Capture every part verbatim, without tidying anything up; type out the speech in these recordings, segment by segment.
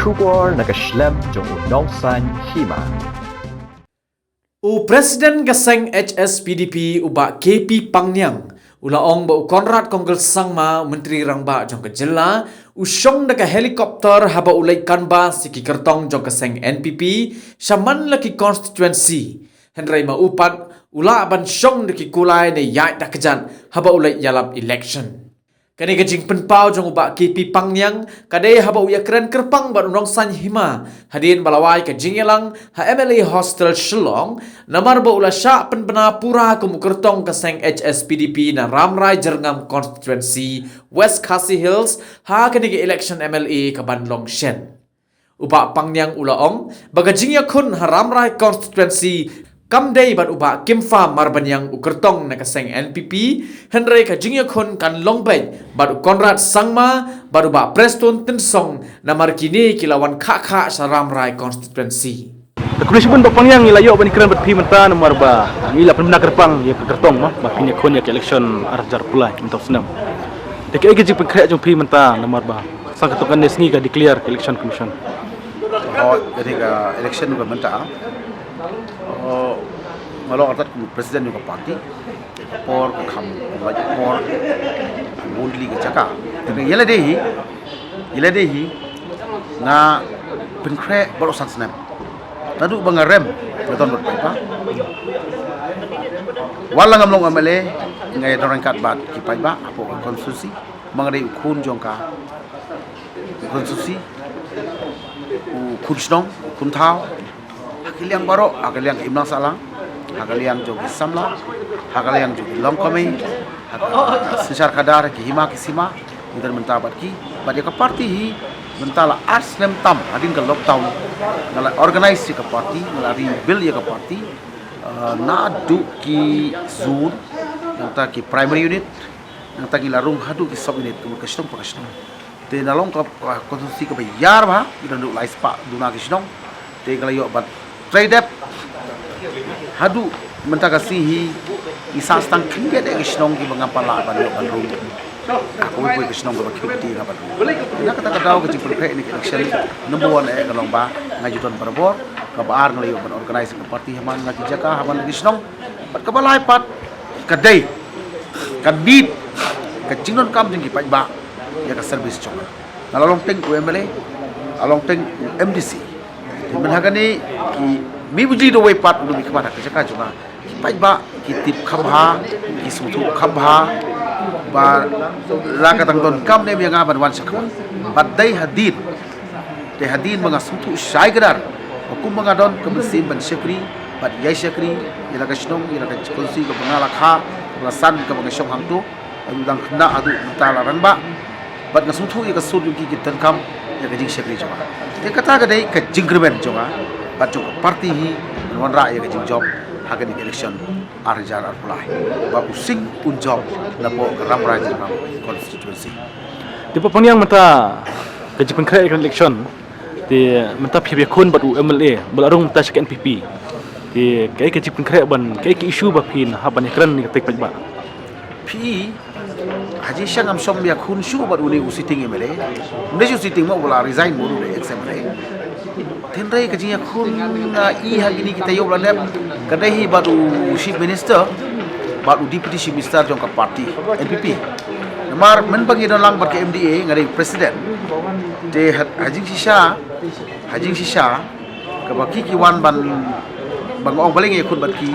Khubor na ka shlem jong u Nongsaiñ Hima. U President ka seng H S P D P u Bah K P Pangniang u la ong ba u Conrad Kongkal Sangma, u Myntri Rangbah jong ka jylla, u shong da ka helicopter haba u leit canvass ïa ki kyrtong jong ka seng N P P shaman la ki constituency. Hynrei ma u pat u lah ban shong da ki kulai ne ïaid da kjat haba u leit ïalap election. Kane ka jingpynpaw jong u Bah K P Pangniang ka dei haba u ïakren kyrpang bad u Nongsaiñ Hima hadien ba la wai ka jingïalang ha M L A Hostel Shillong, namar ba u la shah pynbna pura kum u kyrtong ka seng H S P D P na Ramrai Jyrngam constituency, West Khasi Hills, ha kane ka election M L A ka ban long shen. U Bah Pangniang u la ong ba ka jingïakhun ha Ramrai constituency kam dei bad u Bah Kimfa Marbaniang u kyrtong na ka seng N P P, hynrei ka jingïakhun kan long beit bad u Conrad Sangma bad u Bah Prestone Tynsong, namar kine ki la wan khah khah sha Ramrai constituency. Te khublei shibun Bah Pangniang, ngi la ïoh ban ïakren bad phi mynta namar ba ngi la pynbna kyrpang ïa ka kyrtong ma ba phin ïakhun ïa ka election ar hajar arphew lai mynta u snem. Te kaei ka jingpynkhreh jong phi mynta namar ba sa katto katne sngi ka declare ka election commission? Oh, kane ka election ka mynta, oh, nga long artat kum president jong ka party. Ka por ka kham, ka por ka bun tylli ki jaka. Te ïa lade hi, ïa lade hi nga pynkhreh baroh san snem. Naduh ba nga rem nga don bad paidbah. Wat la ngam long M L A nga ïadon ryngkat bad ki paidbah hapoh ka constituency. Ma nga dei u khun jong ka constituency, u khun shnong, u khun thaw. Ha ki liang baroh, ha ka liang ka imlang sahlang, ha ka liang jong ki samla, ha ka liang jong ki longkmie, ha ka synshar khadar, ki hima ki sima, ngi don mynta bad ki, bad ïa ka party hi mynta la ar snem tam hadien ka lockdown nga la organize ïa ka party, nga la rebuild ïa ka party, eh, naduh ki zone, nangta ki primary unit, nangta ngi la rung haduh ki sub unit, ka mut ka shnong pa ka shnong. Te na long ka, ka constituency kaba ïar bha, ngi don haduh lai spah duna ki shnong. Te nga la ïoh ban trei dep haduh mynta ka sngi hi, ngi sah tang khyndiat ki shnong kiba ngam pat lah ban ïoh ban rung. Ka kawei kawei ka shnong kaba khyndiat nga ban rung. Te na kata ka daw ka jingpynkhreh ïa kane ka election, number one eh ka long ba nga ju don barabor, kaba ar nga la ïoh ban organize ka party ha man la ki jaka, ha man la ki shnong. Bad kaba lai pat ka dei, ka dei ka jingdonkam jong ki paidbah ïa ka service jong nga. Nga la long teng u M L A, nga la long teng u M D C. Te mynta ha kane ki mih bujli da uwei pat u dei khmat ha ka jaka jong nga. Ki paidbah ki tip kham bha, ki sngewthuh kham bha ba la ka dang donkam ne em ïa nga ban wan sha khmat. Bad dei hadien Te hadien ba nga sngewthuh shai kdar ba kumba nga don ka mynsiem ban shakri bad ïai shakri ïa la ka shnong, ïa la ka constituency kaba nga la kha, kaba la san, kaba nga shong hangto, haduh dang khynnah haduh mynta la rangbah. Bad nga sngewthuh ïa ka sur jong ki, ki donkam ïa ka jingshakri jong nga. Te kata ka dei ka jingkyrmen jong nga bad jong ka party hi ban wanrah ïa ka jingjop ha kane ka election ar hajar arphew lai ba u Sing un jop napoh ka Ramrai Jyrngam constituency. Te Bah Pangniang, mynta ka jingpynkhreh ïa ka election, te mynta phi hap ïakhun bad u M L A ba la rung mynta sha ka N P P. Te kaei ka jingpynkhreh ban, kaei ka issue ba phin hap ban ïakren ïa ka paidbah? Phi, ha jingshisha ngam shym ïakhun shuh bad une u sitting M L A. Ym dei shuh sitting mo, u la resign mo, u dei ex M L A. Hynrei ka jingïakhun nga i ha kine ki taïew ba la dep ka dei hi bad u Chief Minister bad u Deputy Chief Minister jong ka party N P P. Namar mynba ngi don lang bad ka M D A nga dei president. Te ha, ha jingshisha, ha jingshisha kaba ki ki wan ban, ba nga ong balei nga ïakhun bad ki,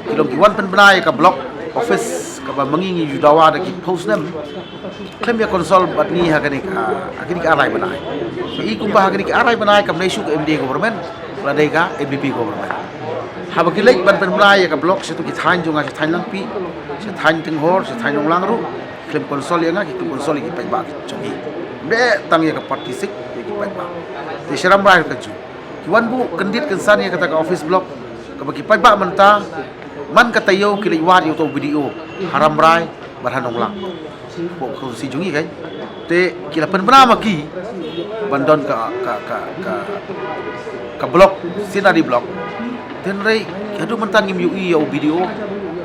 ki long ki wan pynbna ïa ka block office kaba ma ngi ngi ju dawa da ki phew snem. Khlem ïa consult bad ngi ha kane ka, ha kane ka ar lai bnai. I kumba ha kane ka ar lai bnai kam dei shuh ka M D A government, la dei ka N P P government. Haba ki leit ban pynbna ïa ka block sha tu ki thaiñ jong nga, sha thaiñ Langpih, sha thaiñ Tynghor, sha thaiñ Nonglang ruh, khlem consult ïa nga, ki khlem consult ïa ki paidbah jong ki. Ym dei tang ïa ka party sik, ïa ki paidbah. Te sha Ramrai ka ju ki wan buh kyndit kynsan ïa kata ka office block kaba ki paidbah mynta man ka taïew ki leit wad ïa uta u B D O ha Ramrai bad ha Nonglang. Ko ko si jong ngi kan. Te ki la pynbna ma ki ban don ka, ka, ka, ka, ka block, C and RD block. Hynrei haduh mynta ngim ïohi ïa u B D O.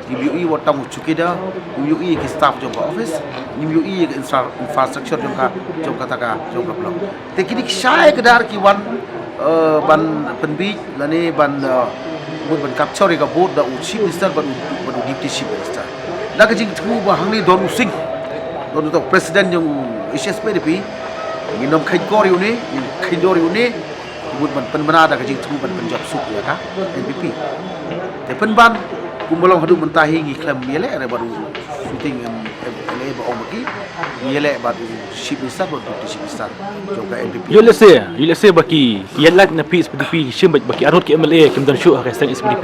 Ngim ïohi wat tang u chowkidar, ngim ïohi ki staff jong ka office, ngim ïohi ki infra-, infrastructure jong ka, jong kata ka, jong ka block. Te kine ki shai kdar ki wan, eh, ban pynbiej lane ban, eh, mut ban capture ïa ka vote da u Chief Minister bad u, bad u Deputy Chief Minister. Da ka jingthmu ba hangne don u Singh, don uta u President jong u H S P D P, ngin ym kheiñ kor ïa une, ngin kheiñ dor ïa une, mut ban pynbna da ka jingthmu ban pynjop suk ïa ka N P P. Te pynban kumba long haduh mynta hi ngi khlem ïaleh re bad u sitting M-, M-, M L A ba ong ba ki ngi ïaleh bad u Chief Minister bad u Deputy Chief Minister jong ka N P P. Ïoh lehse, ïoh lehse ba ki, ki ïaid lait na phi S P D P, ki shim beit ba ki arngut ki M L A kim don shuh ha ka seng S P D P.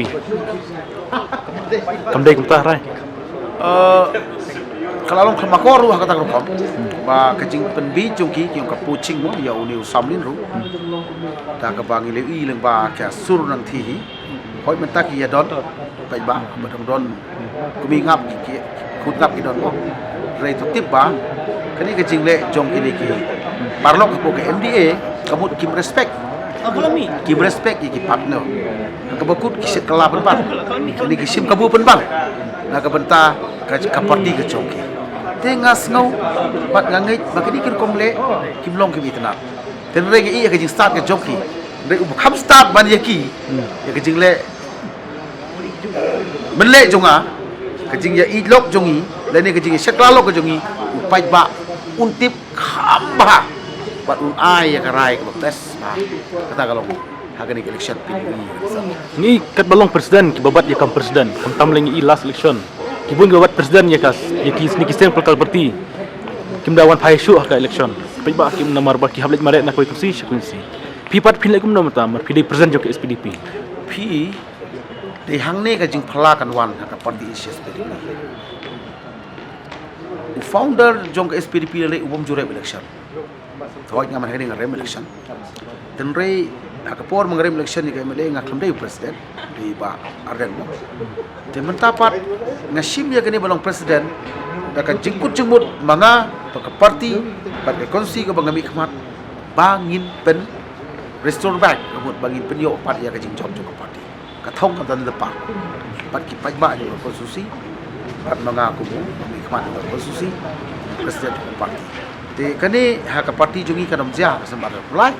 Kam dei kumta hynrei. Eh, ka la long khlem akor ruh ha kata ka rukom. Ba ka jingpynbiej jong ki, ki ong ka poaching mo, ïa une u Samlin ruh. Da kaba ngi la ïohi lyngba ka sur nangta hi. Hooid mynta ki ïa don, paidbah, ba dang don, kmie ngap ki, ki, khun ngap ki don mo. Hynrei to tip ba kane ka jingleh jong kine ki paralok hapoh ka M D A, ka mut kim respect. Kim respect ïa ki partner. Kaba kut ki shet kylla pynban. Kine ki shim kabu pynban na ka bynta ka, ka party ka jong ki. Te nga sngew bad nga ngeit ba kine ki rukom leh kim long kiba itynnad. Te hynrei nga ïohi ïa ka jingstad ka jong ki. Hynrei uba kham stad ban ïa ki, ïa ka jingleh mynleh jong nga, ka jingïaieit lok jong ngi lane ka jingïashet kylla lok ka jong ngi, u paidbah un tip kham bha bad un ai ïa ka rai kaba best bha. Kata ka long ha kane ka election pynbiej. Ngi katba long president kiba bat ïa kam president, khamtam lei ngi i last election, ki bun kiba bat president ïa ka, ïa ki, ïa ki seng political party kim da wan phai shuh ha ka election. Paidbah kim, namar ba ki hap leit mareh na kawei ka constituency sha constituency. Phi pat phin leh kumno mynta namar phi dei president jong ka S P D P? Phi, dei hangne ka jingphylla kan wan ha ka party H S P D P. U founder jong ka S P D P la leh u bym ju rem election. Hooid nga man hangne nga rem election. Te hynrei ha ka por ma nga rem election ïa ka M L A nga khlem dei u president, dei Bah Ardent mo. Te mynta pat nga shim ïa kane ba long president da ka jingkut jingmut ma nga bad ka party bad ka constituency kaba nga mihkhmat ba ngin pyn restore back, ka mut ba ngin pynïoh pat ïa ka jingjop jong ka party. Ka thong ka don lypa bad ki paidbah jong ka constituency bad ma nga kum u mihkhmat jong ka constituency, president jong ka party. Te kane ha ka party jong ngi kam jia ka seng ba la pynlait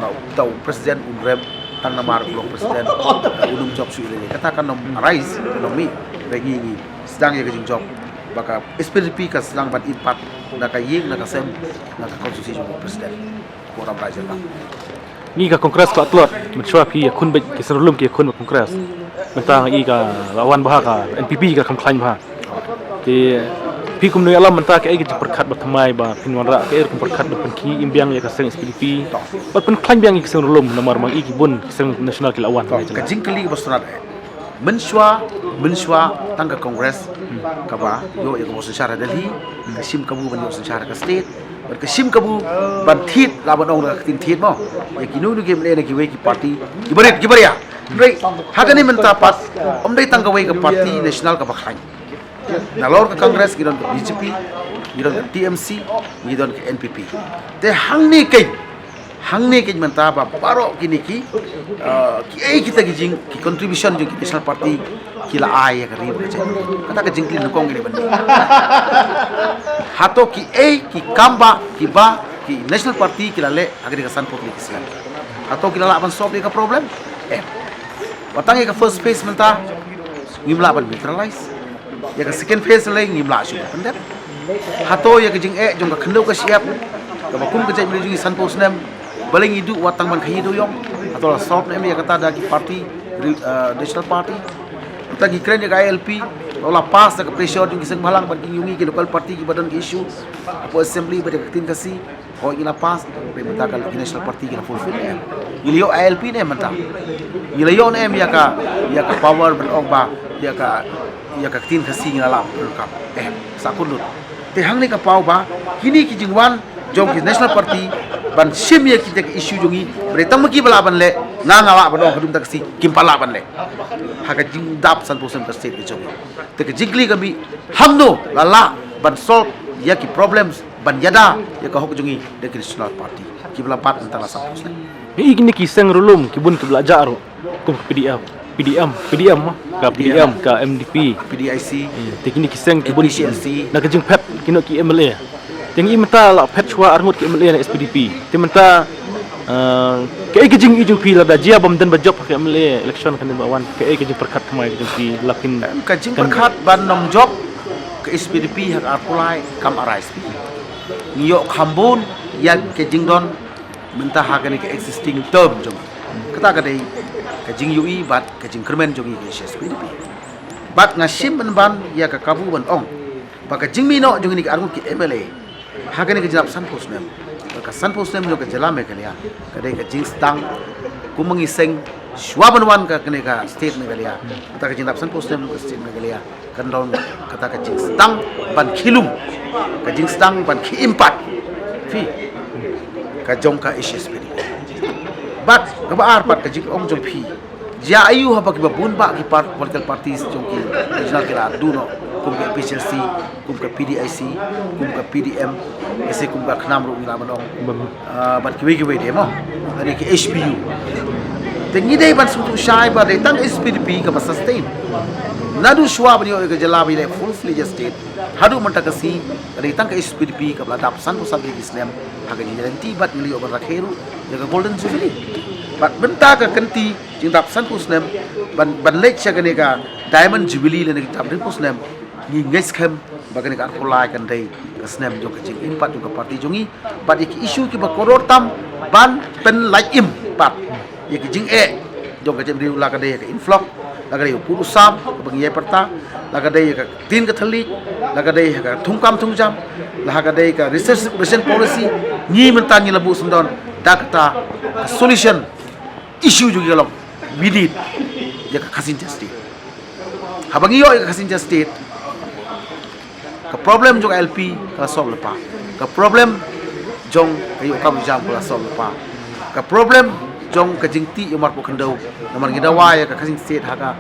ba uta u president un rem tang namar u long president, un ym jop shuh ïa lade. Kata kam arise, kam mih. Hynrei ngi, ngi sdang ïa ka jingjop ba ka S P D P ka sdang ban im pat na ka ïing na ka sem na ka constituency jong u president. Ko Ram Rai Jylla. Ngi ka Congress ka tlot, mynshuwa phi ïakhun beit ki seng ruh lum ki ïakhun bad Congress. Mynta ngi ka la wan bha ka N P P ka kham khlaiñ bha. Te phi kumno ïalam mynta kaei ka jingpyrkhat ba thymmai ba phin wanrah, kaei ruh ka jingpyrkhat ba phin kynmaw im biang ïa ka seng S P D P, ba phin khlaiñ biang ïa ki seng ruh lum namar ma ngi ki bun ki seng national ki la wan. Ka jingkylli ba sngewtynnat eh. Mynshuwa, mynshuwa tang ka Congress kaba ïoh ïa ka bor synshar ha Delhi, ka shim kabu ban ïoh synshar ha ka state, bad ka shim kabu ban thied, lah ban ong da ka ktien thied mo, ïa kino kino ki M L A na kiwei ki party kiba rit kiba ria. Hynrei ha kane mynta pat ym dei tang kawei ka party national kaba khlaiñ. Nalor ka Congress ngi don ka B J P, ngi don ka T M C, ngi don ka N P P. Te hangne keiñ, hangne keiñ mynta ba baroh kine ki, eh, kiei kita ki jing, ki contribution jong ki national party ki la ai ïa ka ri bad ka jaitbynriew. Kata ka jingkylli nyngkong kine ban. Hato kiei ki kam ba kiba ki national party ki la leh ha kane ka sanphew tylli ki snem? Hato ki la lah ban solve ïa ka problem? Em. Wat tang ïa ka first phase mynta ngim lah ban materialize. Ïa ka second phase lei ngim lah shuh ban pyndep. Hato ïa ka jingeh jong ka khyndew ka shyiap kaba kum ka jaitbynriew jong ngi sanphew snem, balei ngi duh wat tang ban khaïi dewïong? Hato la solve ne em ïa kata da ki party, eh, national party? Mynta ngi kren ïa ka I L P, la pass da ka pressure jong ki seng bhalang bad ki, ïa ngi ki local party kiba don ki issue hapoh assembly bad ïa ka ktien Khasi. Hooid ngi la pass, hynrei mynta ka, ki national party ki la fulfill ne em? Ngi la ïoh I L P ne em mynta? Ngi la ïoh ne em ïa ka, ïa ka power ban ong ba ïa ka, ïa ka ktien Khasi ngi la lah ban pyndonkam? Em, sa kut lut. Te hangne ka paw ba kine ki jingwan jong ki national party ban shim ïa kita ki issue jong ngi, hynrei tang ma ki ba lah ban leh, nga nga lah ban ong haduh mynta ka sngi kim pat lah ban leh. Ha ka jingdap sanphew snem ka state ka jong ngi. Te ka jingkylli ka mih, hangno la lah ban solve ïa ki problems ban ïada ïa ka hok jong ngi da ki national party kiba la bat mynta la sanphew snem? Ïa kine ki seng ruh lum ki bun kiba la jah ruh kum ka P D F. P D M, P D M, ka P D M, ka M D P. P D I C. Te kine ki seng ki bun. Na ka jingphet kino ki M L A. Te ngi mynta la phet shuwa arngut ki M L A na S P D P. Te mynta, eh, kaei ka jingïohi jong phi lada jia bym don ba jop ha ka M L A election kane ba wan? Kaei ka jingpyrkhat thymmai ka jong phi la phin? Ka jingpyrkhat ban ym jop ka S P D P ha ka arphew lai kam arise. Ngi ïoh kham bun ïa ka jingdon mynta ha kane ka existing term jong. Kata ka dei ka jingïohi bad ka jingkyrmen jong ngi ka S P D P. Bad nga shim pynban ïa ka kabu ban ong ba ka jingmih noh jong ngi ki arngut ki M L A ha kane ka jingdap sanphew snem, ka sanphew snem jong ka jylla Meghalaya, ka dei ka jingsdang kum ma ngi seng shuwa ban wan ka kane ka state Meghalaya. Kata ka jingdap sanphew snem ka state Meghalaya kan don kata ka jingsdang ban khie lum, ka jingsdang ban khie im pat phi ka jong ka S P D P. Bad kaba ar pat ka jingong jong phi, jia aiu haba kiba bun ba ki par-, political parties jong ki regional ki la duh noh, kum ka A P H L C, kum ka P D I C, kum ka P D M, lane kum ka KHNAM ruh ngi la ban ong. Ah, bad kiwei kiwei de mo. Lane ki H P U. Te ngi dei ban sngewthuh shai ba dei tang S P D P kaba sustain. Naduh shuwa ban ïoh ïa ka jylla ba ïaleh full fledged state haduh mynta ka sngi, ka dei tang ka S P D P kaba la dap sanphew san tylli ki snem ha ka jingïaid lynti bad ngi la ïoh ban rakhe ruh ïa ka Golden Jubilee. Bad mynta ka kynti jingdap sanphew snem ban, ban leit sha kane ka Diamond Jubilee lane ka jingdap hynriewphew snem, ngi ngeit skhem ba kane ka arphew lai kan dei ka snem jong ka jingim pat jong ka party jong ngi bad ïa ki issue kiba kordor tam ban pynlait im pat ïa ki jingeh jong ka jaitbynriew, la ka dei ïa ka influx, la ka dei ïa u pud u sam kaba ngi ïai pyrta, la ka dei ïa ka ktien ka thylliej, la ka dei ïa ka thungkam thungjam, la ka dei ka reservation policy. Ngi mynta ngi la buh syndon da kata ka solution issue jong ngi ka long, we need ïa ka Khasi Jaintia State. Haba ngi ïoh ïa ka Khasi Jaintia State, ka problem jong ka I L P ka la solve lypa. Ka problem jong ka ïoh kam jam ka la solve lypa. Ka problem jong ka jingtih ïa u marpuh khyndew namar ngi dawa ïa ka Khasi State ha ka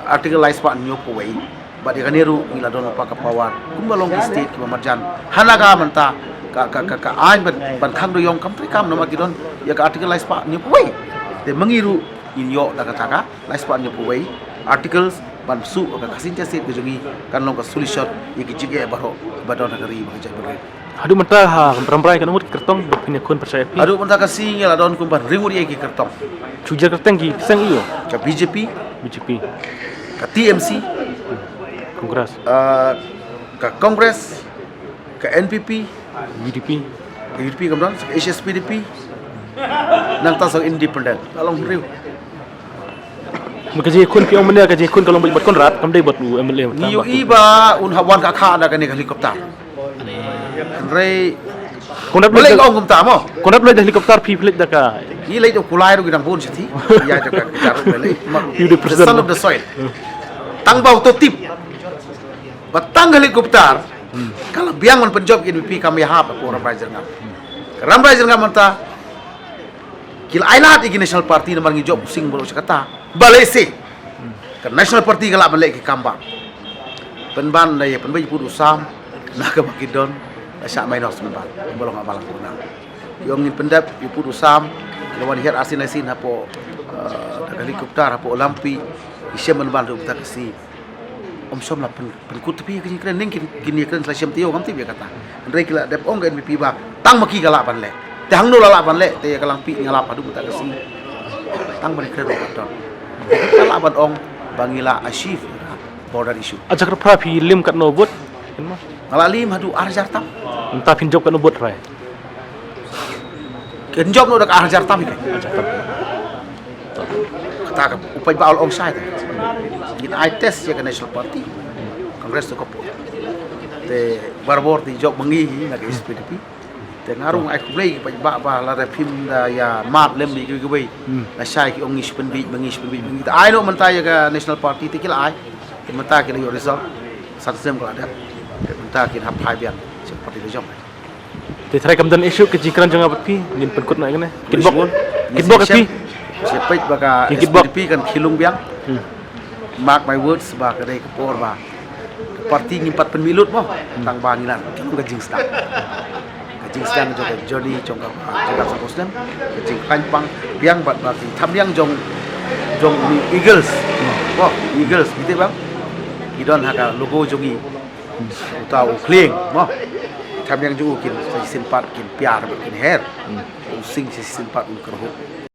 Article lai spah hynñiewphew wei. Bad ïa kane ruh ngi la don lypa ka power kumba long ki state kiba marjan. Hana ka mynta ka, ka, ka, ka aiñ ban, ban khang dewïong kam treikam namar ki don ïa ka Article lai spah hynñiewphew wei. Te ma ngi ruh ngin ïoh da kata ka lai spah hynñiewphew wei articles ban shu ka Khasi Jaintia State ka jong ngi kan long ka solution ïa ki jingeh baroh ba don ha ka ri bad ka jaitbynriew. Haduh mynta ha Rambrai katno ngut ki kyrtong ba phin ïakhun pyrshah ïa phi? Haduh mynta ka sngi ngi la don kumba hynriew ngut ïa ki kyrtong. Shu jar kyrteng ki seng aiu? Ka B J P, B J P, ka T M C, Congress, ah, ka Congress, ka N P P, U D P, ka U D P kam don, ka H S P D P, nangta sa independent. La long hynriew. Ma ka jingïakhun phi ong mynne ka jingïakhun ka long bad Conrad, kam dei bad u M L A. Ngi ïohi ba un hap wan ka kha da kane ka helicopter. Hynrei Conrad, balei nga ong kumta mo? Conrad leit da helicopter, phi leit da ka? Ngi leit da u kulai ruh ki dang bun shithi. Ïa da ka jar ruh leit. Ïa u dei the president, son of the soil. Tang ba u to tip ba tang helicopter ka la biang ban pynjop ïa N P P kam ïahap ha ka Rambrai Jyrngam. Ka Rambrai Jyrngam mynta ki la ailad ïa ki National Party namar ngi jop u sing baroh shi katta. Balei shi ka National Party ka lah ban leh ki kam ba pynban da ïa pynbeit ïa u pud u sam na kaba ki don, la shah minus pynban ba long ha balang pynban. Ïa ngin pyndep ïa u pud u sam, la wan hiar asin asin hapoh, eh, da ka helicopter hapoh Lampi, ki shem pynban ruh mynta ka sngi. Ym shym la pyn pynkut phi ka jingkren, ning kin, kin ïakren sa shem te ïoh ngam tip ïa kata. Hynrei ki la dep ong ka N P P ba tang ma ki ka lah ban leh. Te hangno la lah ban leh, te ïa ka Langpih nga lap haduh mynta ka sngi. Tang ban ïakren ruh ka don. Ka lah ban ong ba ngi la achieve ïa ka border issue. Aja kyrpad phi lim katno vote? Nga la lim haduh ar hajar tam. Mynta phin jop katno vote hynrei? Kin jop noh da ka ar hajar tam ïa ka. Ar hajar tam. Kata ka u paidbah u la ong shai te. Ngin ai test ïa ka National Party. Congress to ka pun. Te barabor te jop ma ngi hi na ka S P D P. Te nga ruh nga ai khublei ki paidbah ba lada phim da ïa map lem ïa kiwei kiwei. Hmm. Lashai ki ong ngi shu pynbeit ma ngi, shu pynbeit ma ngi. Te ai noh mynta ïa ka National Party te ki la ai. Te mynta ki la ïoh result. San snem ka la dep. Te mynta kin hap phai biang sha ka party ka jong. Te tharai kam don issue ka jingkren jong nga bad phi, ngin pynkut noh ïa kane. Kitbok. Kitbok ïa phi. Sha peit ba ka S P D P kan khie lung biang. Hmm. Mark my words ba ka dei ka por ba ka party ngim pat pynmih lut mo. Hmm. Tang ba ngi lah ka long ka jingsdang. Ka jingsdang jong ka journey jong ka, jong ka sngewsih. Ka jingkhlaiñ pang biang bad ba ki tham biang jong jong u Eagles. Mo, Eagles, kita bang. Ki don ha ka logo jong i. Uta u khlieng, mo. Tamiang jong u kin sa shisien pat kin piar, kin her. U sing sa shisien pat un kyrhuh.